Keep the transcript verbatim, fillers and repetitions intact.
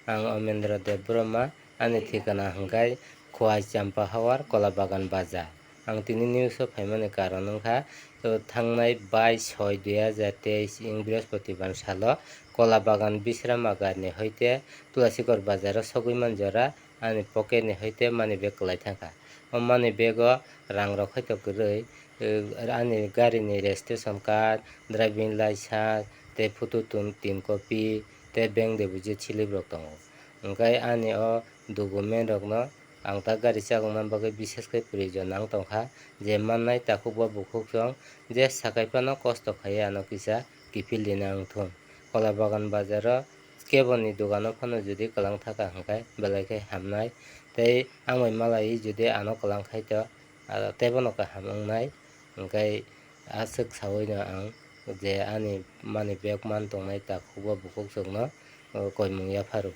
Ang Omendra Debbarma, ani thikana hwnkhe Khowai Champa Hawar, Kola Bagan Bazar. Ang tini news o phaimani karon wngkha, o thangnai bais soi dui hajar teis ing Brihospoti bar salo Kola Bagan Bisram Agar ni hoite Tulasikor Bazar o sogwi man jora ani pocket ni hoite money bag kwlai thangkha. O money bag o rang rok hoito kwrwi, eh, ani gari ni registration card, driving license, tei photo tun tin copy, tei bank deposit slip rok tongo. Hwnkhe ani o document rokno ang ta gari chakna bagwi bishes khe proyojon nang tongkha, je mannai takhuk ba bukhuk chwng je sakai phano kosto khaiwi ano kisa kiphil rina wng thung. Kola Bagan Bazar o keboni dogano phano jodi kwlang thaka hwnkhe belai khe hamnai, tei ang bai malaiwi jodi ano kwlang khai to, ah, teibono kaham wngnai. Hwnkhe aswk sawino ang je ani money bag man tongnai takhuk ba bukhuk chwngno, oh, koimung yapharo.